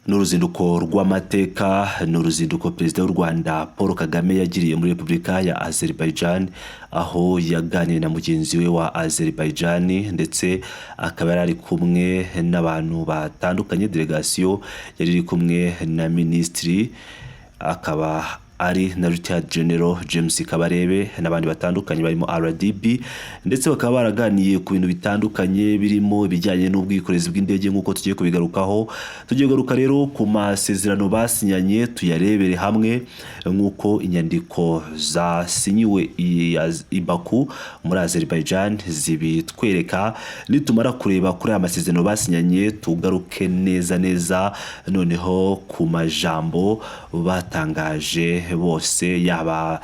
Ni uruzinduko rw'amateka, ni uruzinduko Perezida w'u Rwanda Paul Kagame yagiriye muri Repubulika ya Azerbaijan, aho yaganiriye na mugenzi we wa Azerbaijan, ndetse akaba yari ari kumwe n'abantu batandukanye. Delegasiyo yari iri kumwe na Minisitiri, akaba ari na Retired General James Kabarebe n'abandi batandukanye barimo RDB, ndetse bakaba baraganiye ku bintu bitandukanye birimo ibijyanye n'ubwikorezi bw'indege, nk'uko tugiye kubigarukaho. Tugiye kugaruka rero ku masezerano basinyanye, tuyarebere hamwe nk'uko inyandiko zasinyiwe i Baku muri Azerbaijan zibitwereka. Nitumara kureba kuri aya masezerano basinyanye, tugaruke neza neza noneho ku majambo batangaje bose, yaba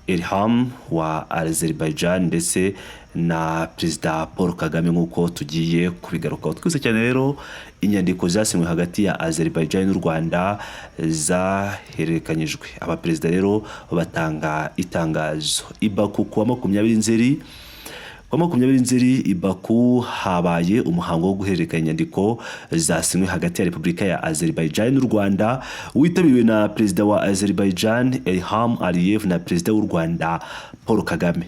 Ilham wa Azerbaijan ndetse na Perezida Paul Kagame, nk'uko tugiye kubigarukaho twese cyane. Rero inyandiko zasinywe hagati ya Azerbaijan n'u Rwanda zahererekanyijwe, abaperezida rero batanga itangazo i Baku kuwa 20 Nzeri. Kuwa 20 Nzeri i Baku habaye umuhango wo guhererekanya inyandiko zasinywe hagati ya Repubulika ya Azerbaijan n'u Rwanda, witabiriwe na Perezida wa Azerbaijan Ilham Aliyev na Perezida w'u Rwanda Paul Kagame.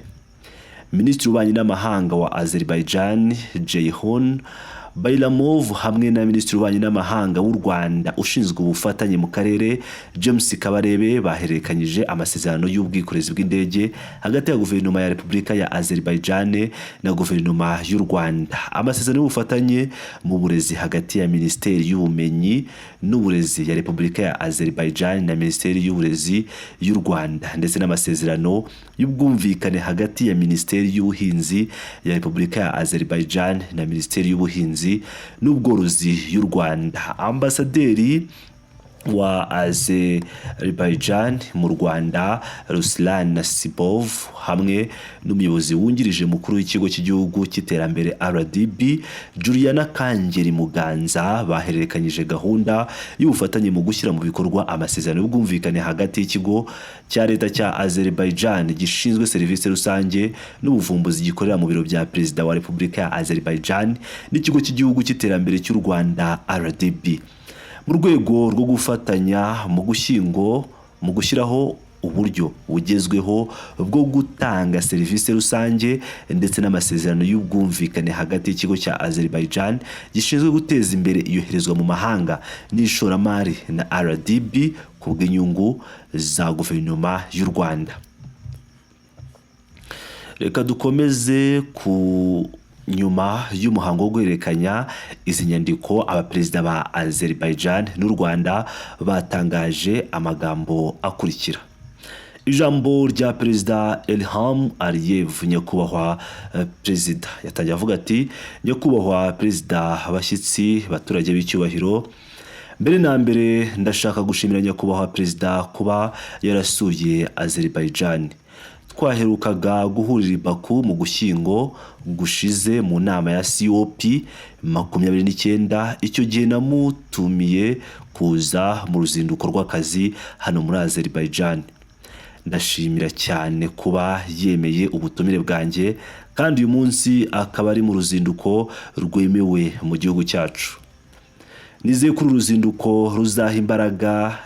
Minisitiri w'Ububanyi n'Amahanga wa Azerbaijan Jeyhun Bayramov hamwe na Minisitiri w'Ububanyi n'Amahanga w'u Rwanda ushinzwe ubufatanye mu karere James Kabarebe bahererekanyije amasezerano y'ubwikorezi bw'indege hagati ya Guverinoma ya Repubulika ya Azerbaijan na Guverinoma y'u Rwanda, amasezerano y'ubufatanye mu burezi hagati ya Minisiteri y'Ubumenyi n'Uburezi ya Repubulika ya Azerbaijan na Minisiteri y'Uburezi y'u Rwanda, ndetse n'amasezerano y'ubwumvikane hagati ya Minisiteri y'Ubuhinzi ya Repubulika ya Azerbaijan na Minisiteri y'Ubuhinzi n'Ubworozi y'u Rwanda. Ambasaderi wa Azerbaijan mu Rwanda Ruslan Nasibov hamwe n'umuyobozi wungirije mukuru w'Ikigo cy'Igihugu cy'Iterambere RDB Juliana Kangeri Muganza bahererekanyije gahunda y'ubufatanye mu gushyira mu bikorwa amasezerano y'ubwumvikane hagati y'ikigo cya leta cya Azerbaijan gishinzwe serivisi rusange n'ubuvumbuzi gikorera mu biro bya Perezida wa Repubulika ya Azerbaijan n'Ikigo cy'Igihugu cy'Iterambere cy'u Rwanda RDB, mu rwego rwo gufatanya mu gushyiraho uburyo bugezweho bwo gutanga serivisi rusange, ndetse n'amasezerano y'ubwumvikane hagati y'ikigo cya Azerbaijan gishinzwe guteza imbere iyoherezwa mu mahanga n'ishoramari na RDB ku bw'inyungu za Guverinoma y'u Rwanda. Reka dukomeze. Ku nyuma y'umuhango wo guhererekanya izi nyandiko, abaperezida ba Azerbaijan n'u Rwanda batangaje amagambo akurikira. Ijambo rya Perezida Ilham Aliyev: "Nyakubahwa Perezida," yatangiye avuga ati, "Nyakubahwa Perezida, abashyitsi, baturage b'icyubahiro, mbere na mbere ndashaka gushimira Nyakubahwa Perezida kuba yarasuye Azerbaijan. Twaherukaga guhurira i Baku mu Gushyingo gushize mu nama ya COP 29. Icyo gihe namutumiye kuza mu ruzinduko rw'akazi hano muri Azerbaijan. Ndashimira cyane kuba yemeye ubutumire bwanjye, kandi uyu munsi akaba ari mu ruzinduko rwemewe mu gihugu cyacu. Nizeye ko uru ruzinduko ruzaha imbaraga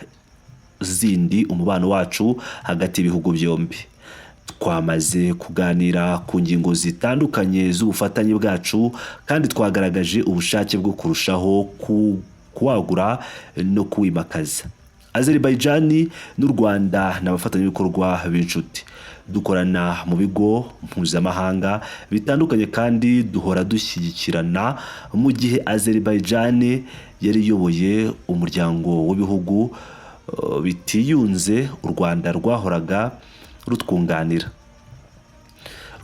zindi umubano wacu hagati y'ibihugu byombi. Twamaze kuganira ku ngingo zitandukanye z'ubufatanye bwacu, kandi twagaragaje ubushake bwo kurushaho kuwagura no kuwimakaza. Azerbaijan n'u Rwanda ni abafatanyabikorwa b'inshuti. Dukorana mu bigo mpuzamahanga bitandukanye kandi duhora dushyigikirana. Mu gihe Azerbaijan yari iyoboye Umuryango w'Ibihugu Bitiyunze, u Rwanda rwahoraga rutwunganira.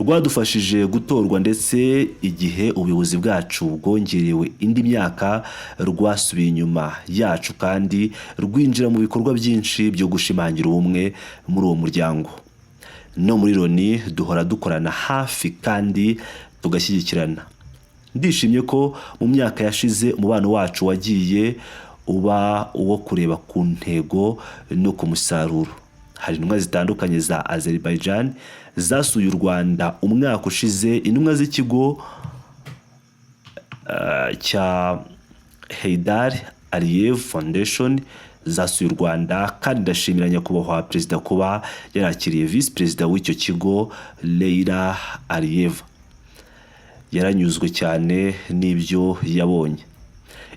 Rwadufashije gutorwa, ndetse igihe ubuyobozi bwacu bwongerewe indi myaka, rwasubiye inyuma yacu kandi rwinjira mu bikorwa byinshi byo gushimangira ubumwe muri uwo muryango. No muri Loni duhora dukorana hafi kandi tugashyigikirana. Ndishimye ko mu myaka yashize umubano wacu wagiye uba uwo kureba ku ntego no ku musaruro. Hari intumwa zitandukanye za Azerbaijan zasuye u Rwanda umwaka ushize, intumwa z'ikigo cya Heydar Aliyev Foundation zasuye u Rwanda, kandi ndashimira Nyakubahwa Perezida kuba yarakiriye Visi Perezida w'icyo kigo, Leyla Aliyeva. Yaranyuzwe cyane n'ibyo yabonye.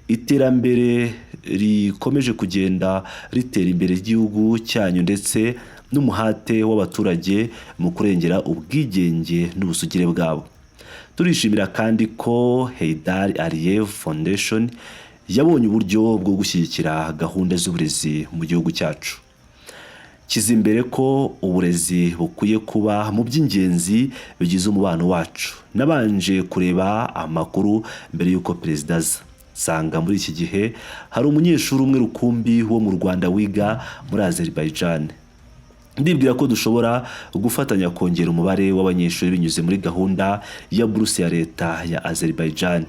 Iterambere rikomeje kugenda ritera imbere ry'igihugu cyanyu ndetse n'umuhate w'abaturage mu kurengera ubwigenge n'ubusugire bwabo. Turishimira kandi ko Heydar Aliyev Foundation yabonye uburyo bwo gushyigikira gahunda z'uburezi mu gihugu cyacu. Nshyize imbere ko uburezi bukwiye kuba mu by'ingenzi bigize umubano wacu. Nabanje kureba amakuru mbere y'uko Perezida aza, nsanga muri iki gihe hari umunyeshuri umwe rukumbi wo mu Rwanda wiga muri Azerbaijan. Ndibwira ko dushobora gufatanya kongera umubare w'abanyeshuri binyuze muri gahunda ya buruse ya Leta ya Azerbaijan.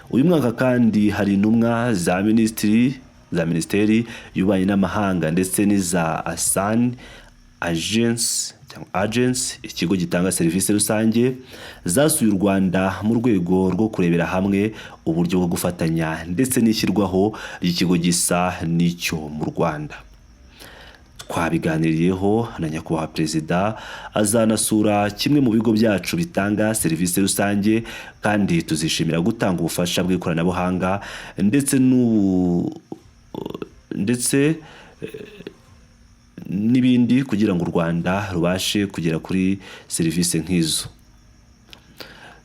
Uyu mwaka kandi hari intumwa za Minisiteri y'Ububanyi n'Amahanga ndetse n'iza Asan Agency cyangwa Agency, ikigo gitanga serivisi rusange, zasuye u Rwanda mu rwego rwo kurebera hamwe uburyo bwo gufatanya ndetse n'ishyirwaho ry'ikigo gisa n'icyo mu Rwanda. Twabiganiriyeho na Nyakubahwa Perezida, azanasura kimwe mu bigo byacu bitanga serivisi rusange, kandi tuzishimira gutanga ubufasha bw'ikoranabuhanga ndetse n'ibindi kugira ngo u Rwanda rubashe kugera kuri serivisi nk'izo.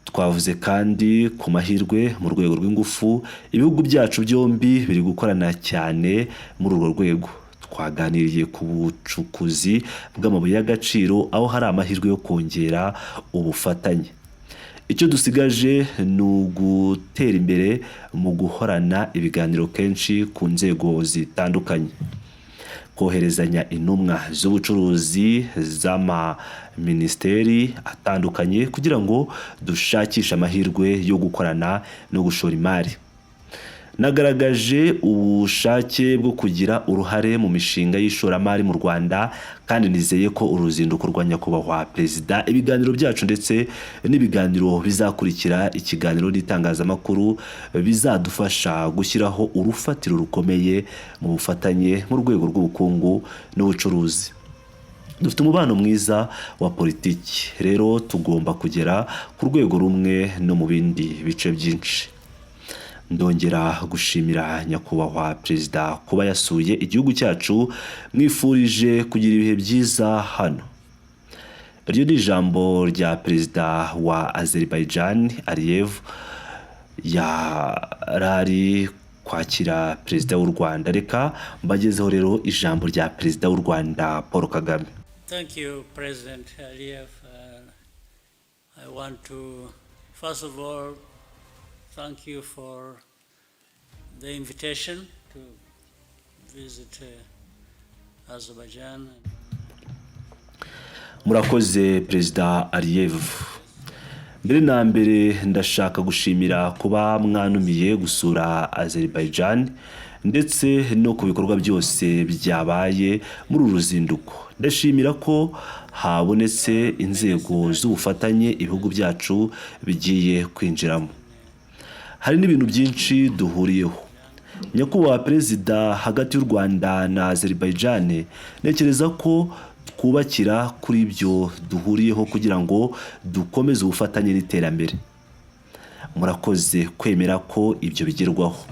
Twavuze kandi ku mahirwe mu rwego rw'ingufu. Ibihugu byacu byombi biri gukorana cyane muri urwo rwego. Twaganiriye ku bucukuzi bw'amabuye y'agaciro, aho hari amahirwe yo kongera ubufatanye. Icyo dusigaje ni ugutera imbere mu guhorana ibiganiro kenshi ku nzego zitandukanye, koherezanya intumwa z'ubucuruzi z'amaminisiteri atandukanye kugira ngo dushakishe amahirwe yo gukorana no gushora imari. Nagaragaje ubushake bwo kugira uruhare mu mishinga y'ishoramari mu Rwanda, kandi nizeye ko uruzinduko rwa Nyakubahwa Perezida, ibiganiro byacu ndetse n'ibiganiro bizakurikira ikiganiro n'itangazamakuru bizadufasha gushyiraho urufatiro rukomeye mu bufatanye mu rwego rw'ubukungu n'ubucuruzi. Dufite umubano mwiza wa politiki, rero tugomba kugera ku rwego rumwe no mu bindi bice byinshi. Ndongera gushimira Nyakubahwa Perezida kuba yasuye igihugu cyacu. Mwifurije kugira ibihe byiza hano. Iryo ni ijambo rya Perezida wa Azerbaijan Aliyev yarari kwakira Perezida w'u Rwanda. Reka mbagezeho rero ijambo rya Perezida w'u Rwanda Paul Kagame. Thank you, President Aliyev. I want to, first of all, thank you for the invitation to visit Azerbaijan. Murakoze, Perezida Aliyev. Mbere na mbere ndashaka gushimira kuba mwanumiye gusura Azerbaijan ndetse no ku bikorwa byose byabaye muri uru ruzinduko. Ndashimira ko habonetse inzego z'ubufatanye ibihugu byacu bigiye kwinjiramo. Hari n'ibintu byinshi duhuriyeho, Nyakubahwa Perezida, hagati y'u Rwanda na Azerbaijan. Ntekereza ko twubakira kuri ibyo duhuriyeho kugira ngo dukomeze ubufatanye n'iterambere. Murakoze kwemera ko ibyo bigerwaho.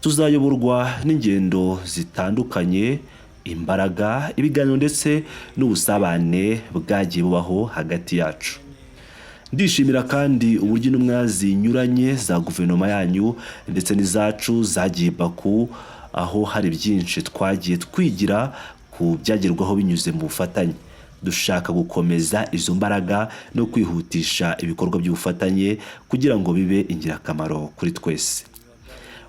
Tuzayoborwa n'ingendo zitandukanye, imbaraga, ibiganiro ndetse n'ubusabane bwagiye bubaho hagati yacu. Ndishimira kandi uburyo intumwa zinyuranye za guverinoma yanyu ndetse n'izacu zagiye Baku, aho hari byinshi twagiye twigira ku byagerwaho binyuze mu bufatanye. Dushaka gukomeza izo mbaraga no kwihutisha ibikorwa by'ubufatanye kugira ngo bibe ingirakamaro kuri twese.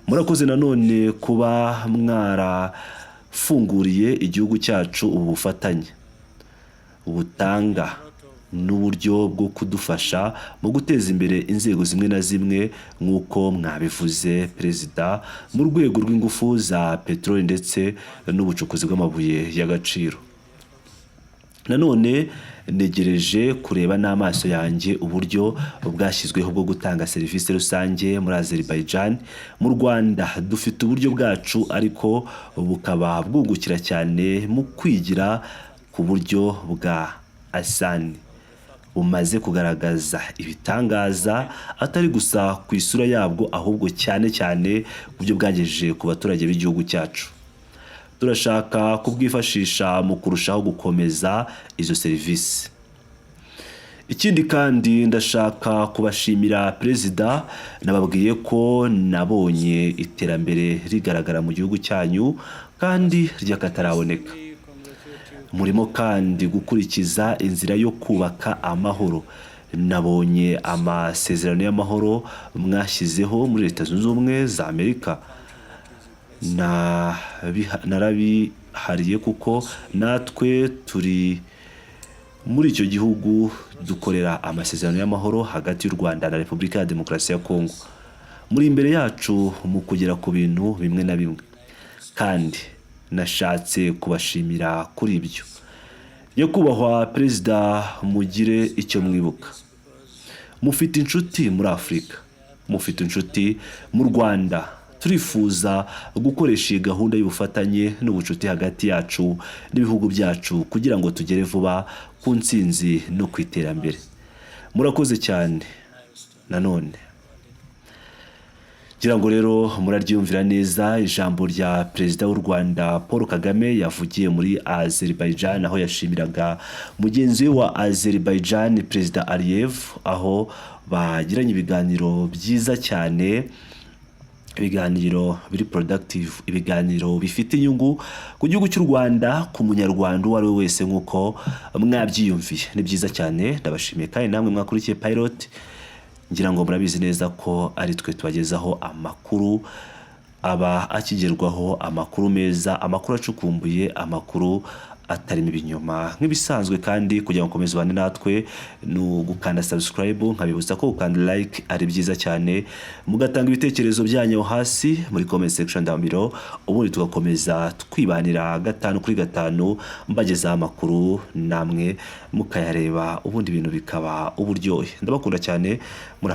Murakoze nanone kuba mwarafunguriye igihugu cyacu ubu bufatanye butanga n'uburyo bwo kudufasha mu guteza imbere inzego zimwe na zimwe, nk'uko mwabivuze, Perezida, mu rwego rw'ingufu za peteroli ndetse n'ubucukuzi bw'amabuye y'agaciro. Nanone ntegereje kureba n'amaso yanjye uburyo bwashyizweho bwo gutanga serivisi rusange muri Azerbaijan. Mu Rwanda dufite uburyo bwacu, ariko bukaba bwungukira cyane mu kwigira ku buryo bwa Asani bumaze kugaragaza ibitangaza, atari gusa ku isura yabwo, ahubwo cyane cyane ku byo bwagejeje ku baturage b'igihugu cyacu. Turashaka kubwifashisha mu kurushaho gukomeza izo serivisi. Ikindi kandi, ndashaka kubashimira, Perezida. Nababwiye ko nabonye iterambere rigaragara mu gihugu cyanyu kandi ry'akataraboneka. We congratulate you Murimo kandi gukurikiza inzira yo kubaka amahoro. Nabonye amasezerano y'amahoro mwashyizeho muri Leta Zunze Ubumwe za Amerika. Narabihariye kuko natwe turi muri icyo gihugu, dukorera amasezerano y'amahoro hagati y'u Rwanda na Repubulika ya Demokarasi ya Kongo. Muri imbere yacu mu kugera ku bintu bimwe na bimwe, kandi nashatse kubashimira kuri ibyo. Nyakubahwa Perezida, mugire icyo mwibuka: mufite inshuti muri Afurika, mufite inshuti mu Rwanda. Turifuza gukoresha iyi gahunda y'ubufatanye n'ubucuti hagati yacu n'ibihugu byacu kugira ngo tugere vuba ku ntsinzi no ku iterambere. Murakoze cyane nanone. Ngira ngo rero muraryumvira neza ijambo rya Perezida w'u Rwanda Paul Kagame yavugiye muri Azerbaijan, aho yashimiraga mugenzi we wa Azerbaijan, Perezida Aliyev, aho bagiranye ibiganiro byiza cyane, ibiganiro biri productive, ibiganiro bifite inyungu ku gihugu cy'u Rwanda, ku Munyarwanda uwo ari we wese, nk'uko mwabyiyumviye. Ni byiza cyane, ndabashimiye kandi namwe mwakurikiye Pilot. Ngira ngo murabizi neza ko ari twe tubagezaho amakuru aba akigerwaho, amakuru meza, amakuru acukumbuye, amakuru atarimo ibinyoma nk'ibisanzwe. Kandi kugira ngo ukomeze ubane natwe ni ugukanda subscribe. Nkabibutsa ko gukanda like ari byiza cyane, mugatanga ibitekerezo byanyu aho hasi muri comment section down below, ubundi tugakomeza twibanira gatanu kuri gatanu, mbagezaho amakuru namwe mukayareba, ubundi ibintu bikaba uburyohe. Ndabakunda cyane, muraba.